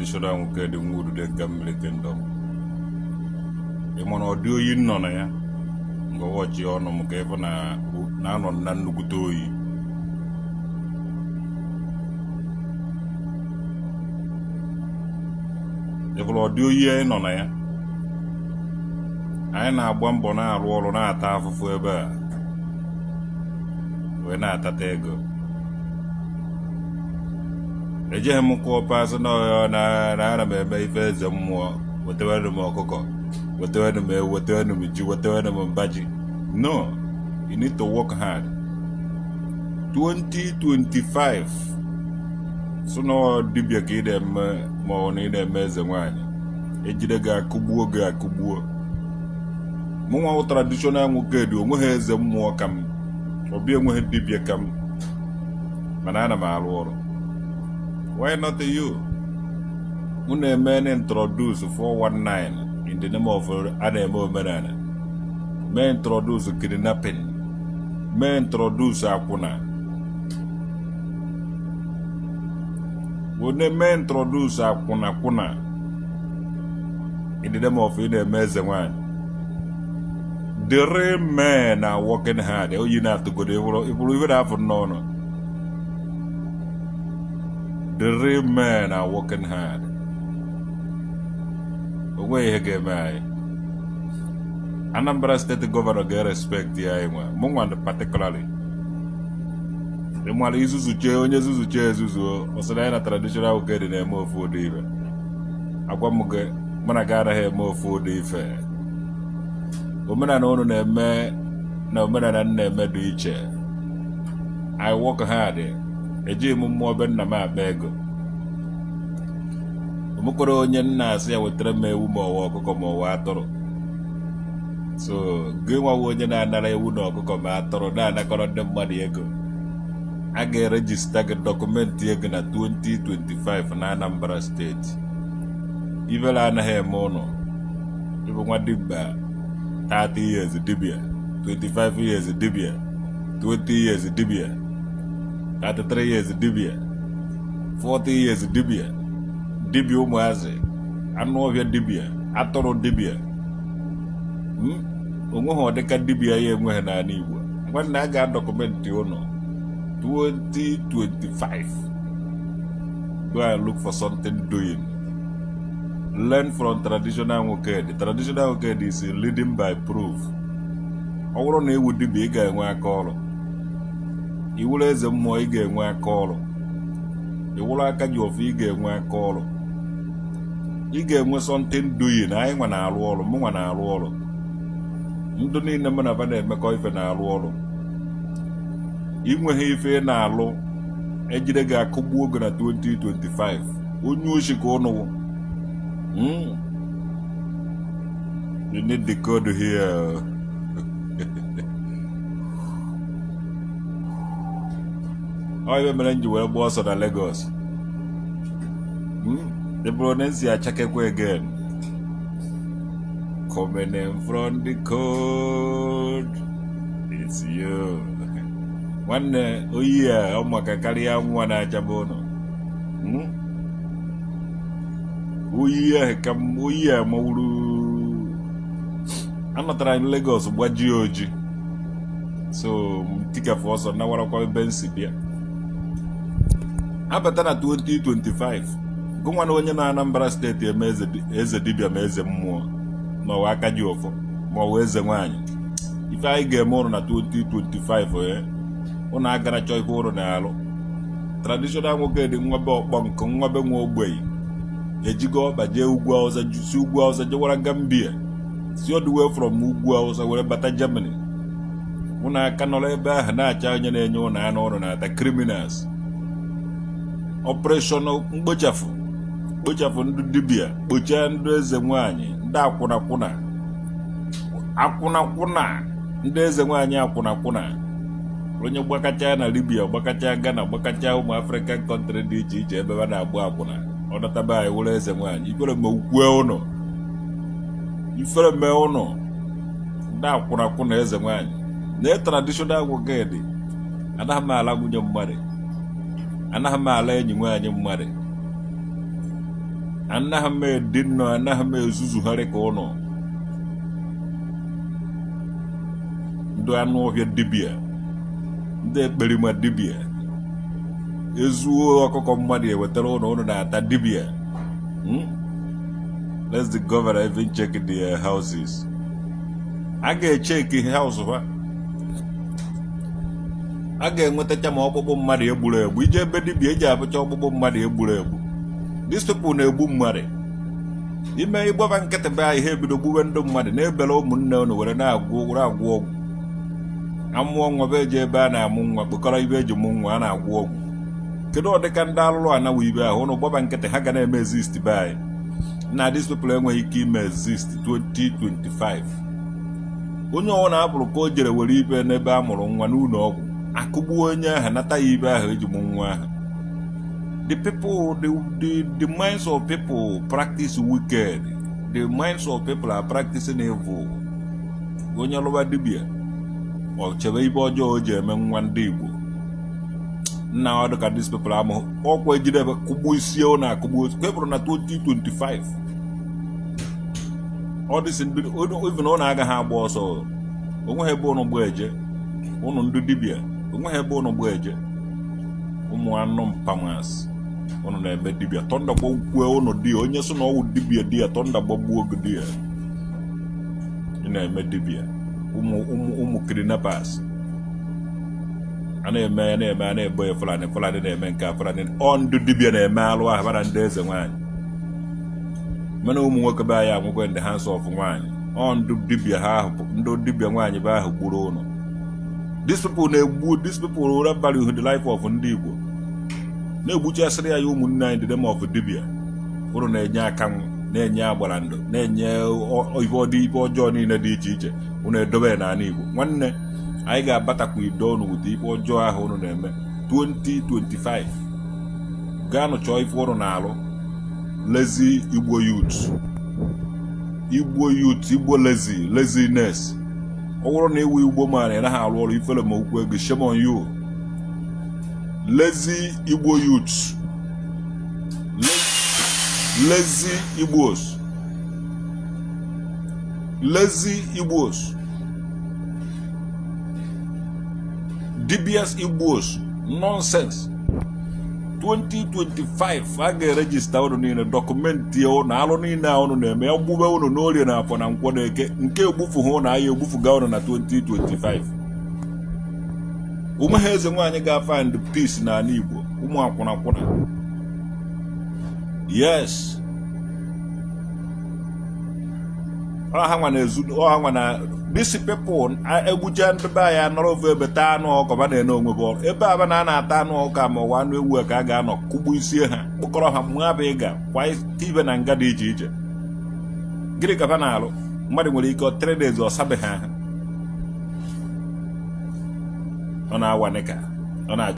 Traditional Nwoke dị nwa udude nke mmiri kingdom. Ị ma na ọ dị oyi nọ na ya nga wọchị ọnụ m ka ịfụ na na-anọ na nnukwute oyi. Ị fụrụ ọ dị oyi anyị nọ na ya, anyị na-agba mbọ na-arụ ọrụ na-ata afụfụ ebe a wee na-atata ego. Ejeghị m kụọ pasị na na ana m eme ife eze mmụọ, wetawenụ m ọkụkọ, wetawenụ m ewu, wetawenụ m ji, wetawenụ m mba ji. No, you need to work hard. 2025 so na dibịa ka ị na-eme ma ọ na ị na-eme eze nwaanyị, ejide gị akụgbuo gị akụgbuo. Mụnwa wụ Traditional Nwoke dị, onweghị eze mmụọ ka m obi, enweghị dibịa ka m, mana ana m arụ ọrụ. Why not you? Unu eme na introduce 419 in the name of a na-eme omenala, mee introduce kidnapping, mee introduce akwụna, wone mee introduce akwụna kwụna in the name of ị na-eme eze nwanyị. The real men are working hard. Oyi na-atụgodo ịbụrụ ife na-afụ n'ọnụ. The real men are working hard. O nweghị ihe ga-eme anyị. Anambra State governor ga-respect ya anyị nwa, mụ nwa particularly. Ị mara izuzu chee onye zuzu chee ezuzuo, ọ sị na anyị na Traditional Nwoke dị na-eme ofu ụdị ife. Agwa m gị, mụ na gị anaghị eme ofu ụdị ife. Omenala unu na-eme na omenala m na-eme dị iche. I work hard. Ejighị m mmụọ be nna m akpa ego. Omekwara onye nna asị ya wetara m ewu ma ọwa ọkụkọ ma ọwa atụrụ. So gị nwawa onye na-anara ewu na ọkụkọ ma atụrụ na-anakọrọ ndị mmadụ ego, a ga-eregister gị, document ego na 2025 na Anambra State. Ibere anaghị eme ụnụ. Ịbụ nwa dimkpa, 30 years dibia, 25 years dibia, 20 years dibia, 33 years dibia, 40 years dibia, dibia ụmụazị anụ ọhịa, dibia atụrụ, dibia onweghị ọdịka dibia ya enweghị n'ala Igbo. Nwanne, a ga-adocument ụnụ 2025. Go and look for something doing. Learn from Traditional Nwoke. The Traditional Nwoke is leading by proof. Ọ bụrụ na ewu dibia, ị ga-enwe aka ọrụ. Iwuru eze mmụọ, ị ga-enwe aka ọrụ. Iwuru aka ji ọfọ, ị ga-enwe aka ọrụ. Ị ga-enwe something doing. Anyị nwa na-arụ ọrụ, mụ nwa na-arụ ọrụ, ndụ niile mụ na ba na-emekọ ife na-arụ ọrụ. Inweghị ife ị na-alụ, ejide gị akụgbuo oge na 2025. Onye oshi ka ụnụ wụ. You need the code here. Ọ ife mere m ji wee gbaa ọsọ na Lagos. Ị bụrụ na nsi achakekwa again. Coming in from the cold, it's you. Nwanne, oyi a ọ maka karịa nwa na-achaba ụnụ. Oyi ahụ ka oyi a mawuru. Anọtara m Lagos gbajie oji, so m tikafụ ọsọ nawarakwa ebe m si bịa. Abata na 2025, gụnwa na onye na Anambra State eme eze dibịa ma eze mmụọ ma ọwa aka ji ọfọ ma ọwa eze nwaanyị, ife anyị ga-eme ụrụ na 2025, ee, ụnụ agara chọọ ife ụrụ na-alụ. Traditional Nwoke dị, nwa be ọkpọ nkụ, nwa be nwa ogbenye, ejigo ọkpa jee ugwu Awụsa, si ugwu Awụsa jewara Gambia, si all the way from ugwu Awụsa were bata Germany. Ụnụ aka nọrọ ebe ahụ na-acha onye na-enye ụnụ anụ ụnụ na-ata. Criminals. Operation mkpochafụ, kpochafụ ndị dibịa, kpochaa ndị eze nwaanyị, ndị akwụnakwụna, akwụnakwụna, ndị eze nwaanyị akwụnakwụna. Onye gbakacha na Libya, gbakacha Ghana, gbakacha ụmụ African country dị iche iche ebe ha na-agba akwụna, ọ nataba anyị were eze nwaanyị. Ifere me ukwue ụnụ, ifere mee ụnụ, ndị akwụnakwụna eze nwaanyị. Na Traditional Nwoke dị, anaghị m ala nwunye mmadụ, anaghị m ala enyi nwaanyị mmadụ. Anaghị m edi nnọọ, anaghị m ezuzugharị ka ụnụ ndị anụ ọhịa dibịa, ndị ekperima dibịa ezuo ọkụkọ mmadụ ewetara ụnụ, ụnụ na-ata dibịa. Let the governor even check the houses. A ga-echeki house ha, a ga-enwetacha ma ọkpụkpụ mmadụ egburu egbu. Ije ebe dibịa eji abụcha ọkpụkpụ mmadụ egburu egbu. These people na-egbu mmadụ. Ime ịgbaba nkịtị be anyị, ha ebido gbuwe ndị mmadụ na-ebere ụmụnne unu were na-agwọ agwọ ọgwụ. Amụọ nwa be eji ebe a na-amụ nwa kpokọrọ ibe eji mụ nwa a na-agwọ ọgwụ. Kedu ọdịka ndị alụrụ anawa ibe ahụ? Ụnụ gbaba nkịtị, ha ga na-eme exist be anyị na these people enweghị ike ime exist 2025. Onye ọwụna abụrụ ka o jere were ibe n'ebe a mụrụ nwa n'ụlọ ọgwụ, akụgbuo onye ahụ, nata ya ibe ahụ eji mụ nwa ahụ. The people, the minds of people practice wicked. The minds of people are practicing evil. Onye lụba dibịa, ọ chebe ibe ọjọọ o ji eme nwa ndị Igbo nna ọ dịka these people amụ ọkwa ejidebe kụgbuo isi ọ na-akụgbu kepụrụ na 2025. Ọ dịsị ndị even ụnụ agaghị agba ọsọ. Onweghị ebe ụnụ gba eje. Ụnụ ndị dibịa, onweghị ebe ụnụ gba eje. Ụmụ anụ mpamas, ụnụ na-eme dibịa. Thunder gbakwuo ụnụ di onye sị na ọwụ dibịa di ya, thunder gbagbuo gị di ya. Ị na-eme dibịa, ụmụ ụmụ ụmụ kidnappers a na-eme ya na-eme a na-ebo ya. Fulani, Fulani na-eme nke a, Fulani. Ọ ndị dibịa na-eme alụ ahụ bara ndị eze nwaanyị, mana ụmụ nwoke be anyị anwụgo in the hands of nwaanyị. Ọ ndị dibịa ha ahụ, ndị dibịa nwaanyị be ahụ gburu ụnụ. These people na-egbu. These people were value the life of ndị Igbo, na-egbuchasịrị ya ụmụnne anyị. The name of dibịa, ụnụ na-enye akanwụ, na-enye agbara ndụ, na-enye ife ọdị ife ọjọọ niile dị iche iche. Ụnụ edobe ya n'ala Igbo. Nwanne, anyị ga-abatakwa ido ụnụ wute ife ọjọọ ahụ ụnụ na-eme 2025. Gaanụ chọọ ife ụnụ na-alụ. Lazy Igbo youth, Igbo youth, Igbo lazy, laziness. Ọ bụrụ na iwu Igbo man ị naghị arụ ọrụ, ifere ma okwu ego, shame on you. Lazy Igbo youth, lazy Igbos, lazy Igbos, dibias Igbos, nonsense. 2025 a ga-eregister ụnụ niile, document ụnụ alụ niile a ụnụ na-eme ya, gbube ụnụ n'orie na afọ na nkwọ na eke nke egbufu ha ụnụ ahịa egbufuga ụnụ na 2025. Ụmụ ha eze nwaanyị ga-find peace n'ala Igbo. Ụmụ akwụnakwụna, yes, ọha nwa na-ezu, ọha nwa na these people egbucha ndị be anyị anọrọ ofu ebe taa anụ ọkụkọ ba na-ene onwe bụ ọrụ ebe aba na a na-ata anụ ọkụkọ ma ọwa anụ ewu ka a ga-anọ kụgbu isie ha, kpụkọrọ ha mụọ bụ ịga kwa ibe na nga dị iche iche. Gịnị ka fa na-alụ? Mmadụ nwere ike 3 days ọ sabeghị ahụ, ọ na-awa nịka ọ na